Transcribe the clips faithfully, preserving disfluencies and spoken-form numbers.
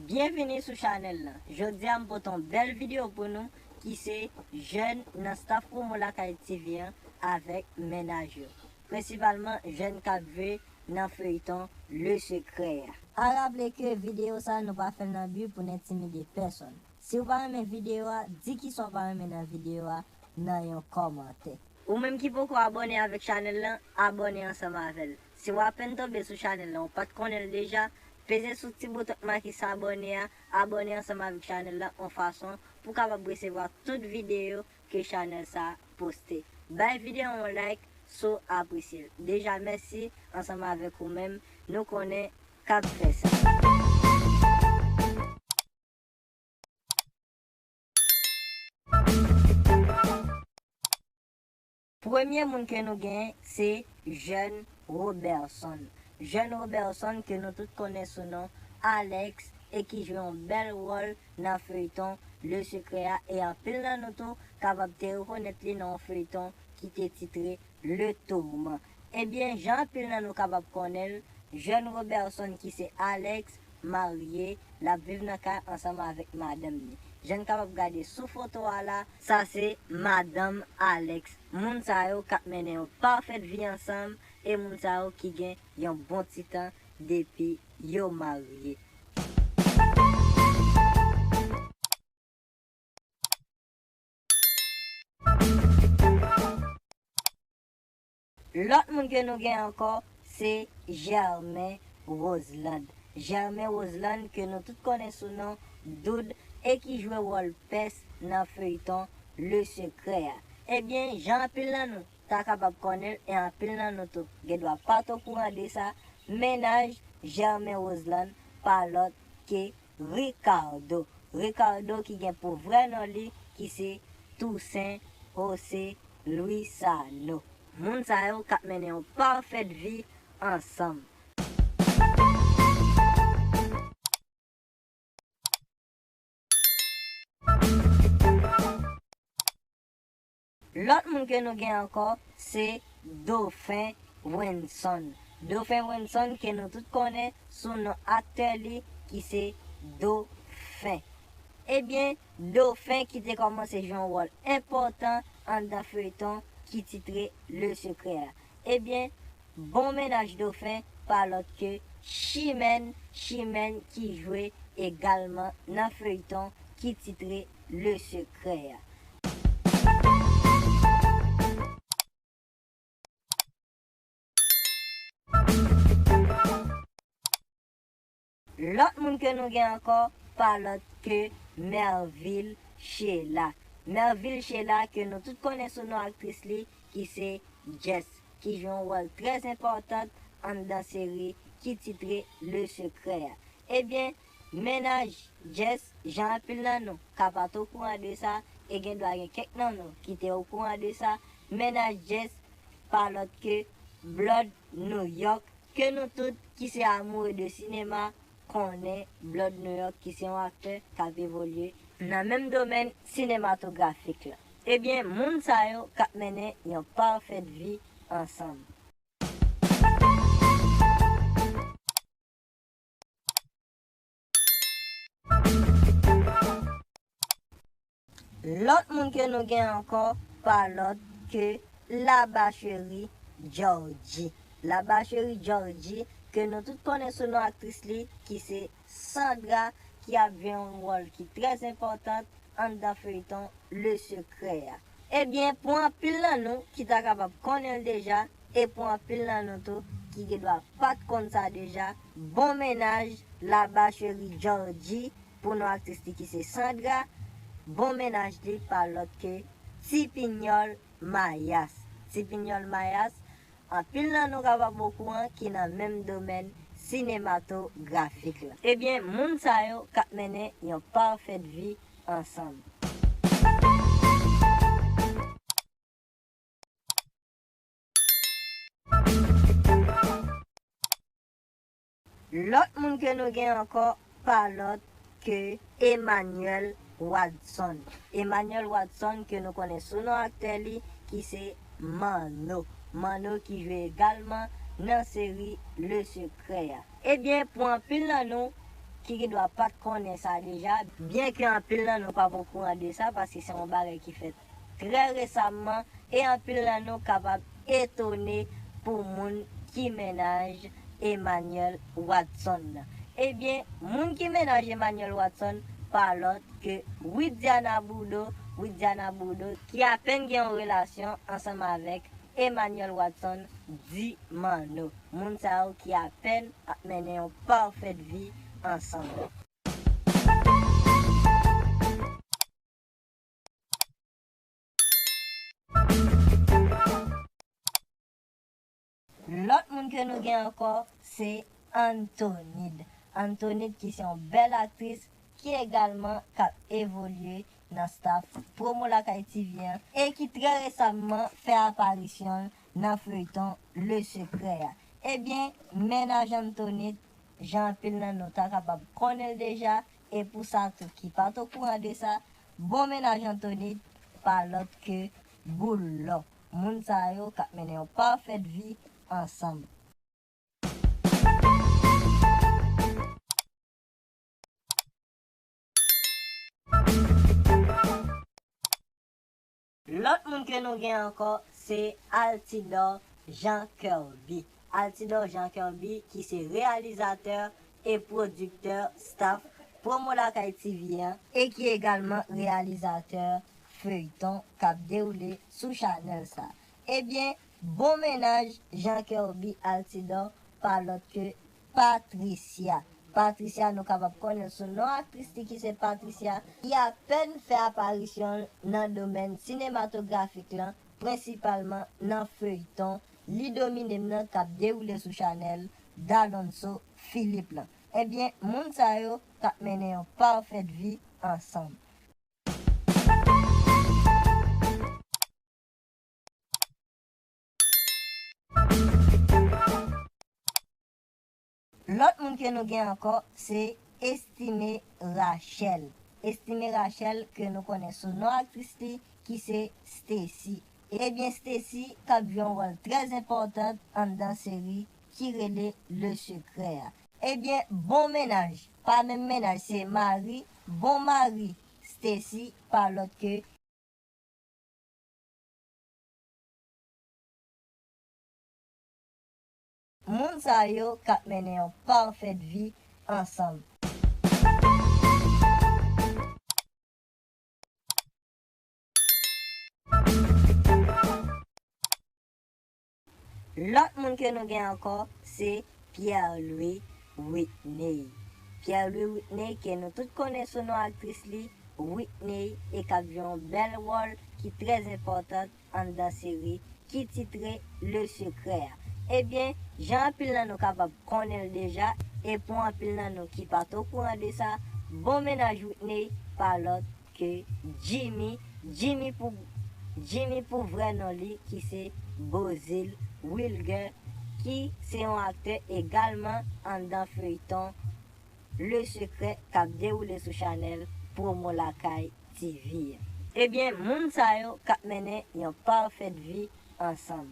Byenvini sou chanèl lan. Jodi a m pote yon bèl videyo pou nou ki se jèn nan staff Promo Lakay T V an avèk mennaj yo. Prensipalman jèn k ap jwe nan feyton Le Secret a. A raple ke videyo sa nou pa fè l nan bi pou n entimide pèsonn. Si w pa renmen videyo a, di kisa w pa renmen nan videyo a nan yon kòmantè. Ou menm ki poko abòne avèk chanèl lan, abòne ansanm avè l. Si w apèn tonbe sou chanèl lan, ou pa t konnen l deja, peze sou ti bouton k make s'abonner a, abòne ansanm avèk chanèl lan yon fason pou w kapab resevwa tout videyo ke chanèl sa poste. Bay videyo a yon like si w apresye l. Deja mèsi ansanm avèk ou menm, nou konnen k ap fè sa. Premye moun ke nou gen se Jeune Roberson. Jeune Roberson ke nou tout konnen sou non Alex e ki jwe yon bèl wòl nan feyton Le Secret a e anpil nan nou tou kapab te rekonèt li nan yon feyton ki te titre Le Tourment. Ebyen, jan anpil nan nou kapab konnen l, jèn Roberson ki se Alex marye, l ap viv nan kay ansanm avèk madanm li. Jan n kapab gade sou foto a la, sa se madanm Alex. Moun sa yo k ap mennen yon pafèt vi ansanm e moun sa yo ki gen yon bon ti tan depi yo marye. Lòt moun ke nou gen ankò, se Germain Roseland. Germain Roseland, ke nou tout konnen sou non Doud, e ki jwe wòl pès nan feyton Le Secret a. Ebyen, jan anpil nan nou ta kapab konnen l, e anpil nan nou tou gen dwa pa t okouran de sa, mennaj Germain Roseland pa lòt ke Ricardo. Ricardo ki gen pou vrè non li ki se Toussaint José Luisano. Moun sa yo k ap mennen yon pafèt vi ansanm. Lòt moun ke nou gen ankò, se Dauphin Wenson. Dauphin Wenson ke nou tout konnen sou non aktè li ki se Dauphin. Ebyen, Dauphin ki te kòmanse jwe yon wòl enpòtan anndan feyton ki titre Le Secret a. Ebyen, bon mennaj Dauphin pa lòt ke Chimène, Chimène ki jwe egalman nan feyton ki titre Le Secret a. Lòt moun ke nou gen ankò, pa lòt ke Merville Sheila. Merville Sheila ke nou tout konnen sou non aktris li ki se Jess, ki jwe yon wòl trè enpòtan anndan seri ki titre Le Secret a. Ebyen, mennaj Jess, jan anpil nan nou ka pa t okouran de sa, e gen dwa gen kèk nan nou ki te okouran de sa, mennaj Jess pa lòt ke Blood New York, ke nou tout ki se amoureux de sinema konnen Blood New York ki se yon aktè k ap evolye nan menm domèn sinematografik la. Ebyen, moun sa yo k ap mennen yon pafèt vi ansanm. Lòt moun ke nou gen ankò, pa lòt ke Laba Cheri Georgie. Laba Cheri Georgie, ke nou tout konnen sou non aktris li, ki se Sandra, ki ap jwe yon wòl ki trè enpòtan anndan feyton Le Secret a. Ebyen, pou anpil nan nou ki ta kapab konnen l deja, e pou anpil nan nou tou ki gen dwa pa t konn sa deja, bon mennaj Laba Cheri Georgie pou non aktris li ki se Sandra, bon mennaj li pa lòt ke Tipinyòl Mayas. Tipinyòl Mayas, anpil nan nou kapab okouran ki nan menm domèn sinematografik la. Ebyen, moun sa yo k ap mennen yon pafèt vi ansanm. Lòt moun ke nou gen ankò, pa lòt ke Emmanuel Watson. Emmanuel Watson ke nou konnen sou non aktè li ki se Manno. Manno ki jwe egalman nan seri Le Secret a. Ebyen, pou anpil nan nou ki gendwa pa t konnen sa deja, byenke anpil nan nou p ap okouran de sa, paske se yon bagay ki fèt trè resaman, e anpil nan nou kapab etone pou moun ki mennaj Emmanuel Watson nan. Ebyen, moun ki mennaj Emmanuel Watson pa lòt ke Widiana Boudreau, Widiana Boudreau ki apèn gen yon relasyon ansanm avèk Emmanuel Watson, di Manno. Moun sa yo ki apèn ap mennen yon pafèt vi ansanm. Lòt moun ke nou gen ankò, se Antonide. Antonide ki se yon bèl aktris ki egalman k ap evolye nan staff Promo Lakay T V an e ki trè resaman fè aparisyon l nan feyton Le Secret a. Ebyen, mennaj Antonide, jan anpil nan nou ta kapab konnen l deja, e pou sa tou ki pa t okouran de sa, bon mennaj Antonide pa lòt ke Boul Lò. Moun sa yo k ap mennen yon pafèt vi ansanm. Lòt moun ke nou gen ankò, se Altidor Jean Kirby. Altidor Jean Kirby, ki se reyalizatè e pwodiktè staff Promo Lakay T V an, e ki egalman reyalizatè feyton k ap dewoule sou chanèl sa. Ebyen, bon mennaj Jean Kirby Altidor pa lòt ke Patricia. Patricia, nou kapab konnen l sou non aktris li ki se Patricia, ki apèn fè aparisyon l nan domèn sinematografik lan, prensipalman nan feyton Li Domine M nan k ap dewoule sou chanèl Dalonso Philippe lan. Ebyen, moun sa yo k ap mennen yon pafèt vi ansanm. Lòt moun ke nou gen ankò, se Estimé Rachel. Estimé Rachel, ke nou konnen sou non aktris li, ki se Stacy. Ebyen, Stacy k ap jwe yon wòl trè enpòtan anndan seri ki rele Le Secret a. Ebyen, bon mennaj, pa menm mennaj, se mari, bon mari Stacy pa lòt ke moun sa yo k ap mennen yon pafèt vi ansanm. Lòt moun ke nou gen ankò, se Pierre Louis Whitney. Pierre Louis Whitney, ke nou tout konnen sou non aktris li, Whitney, e k ap jwe yon bèl wòl ki trè enpòtan anndan seri ki titre Le Secret a. Ebyen, jan anpil nan nou kapab konnen l deja, e pou anpil nan nou ki pa t okouran de sa, bon mennaj Whitney pa lòt ke Jimmy, Jimmy pou, Jimmy pou vrè non li ki se Beauzile Wilger, ki se yon aktè egalman anndan feyton Le Secret k ap dewoule sou chanèl Promo Lakay T V. Ebyen, moun sa yo k ap mennen yon pafèt vi ansanm.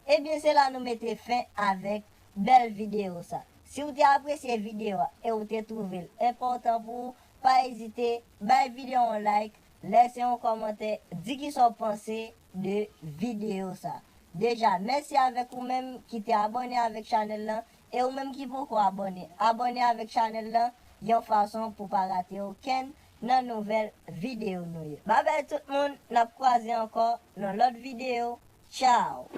Ebyen, se la nou mete fen avèk bèl videyo sa. Si w te apresye videyo a e w te twouve l enpòtan pou ou, pa ezite, bay videyo a yon like, lèse yon kòmantè, di kisa w panse de videyo sa. Deja, mèsi avèk ou menm ki te abòne avèk chanèl lan, e ou menm ki poko abòne, abòne avèk chanèl lan, yon fason pou pa rate okenn nan nouvèl videyo nou yo. Babay tout moun, n ap kwaze ankò nan lòt videyo. Tchaw!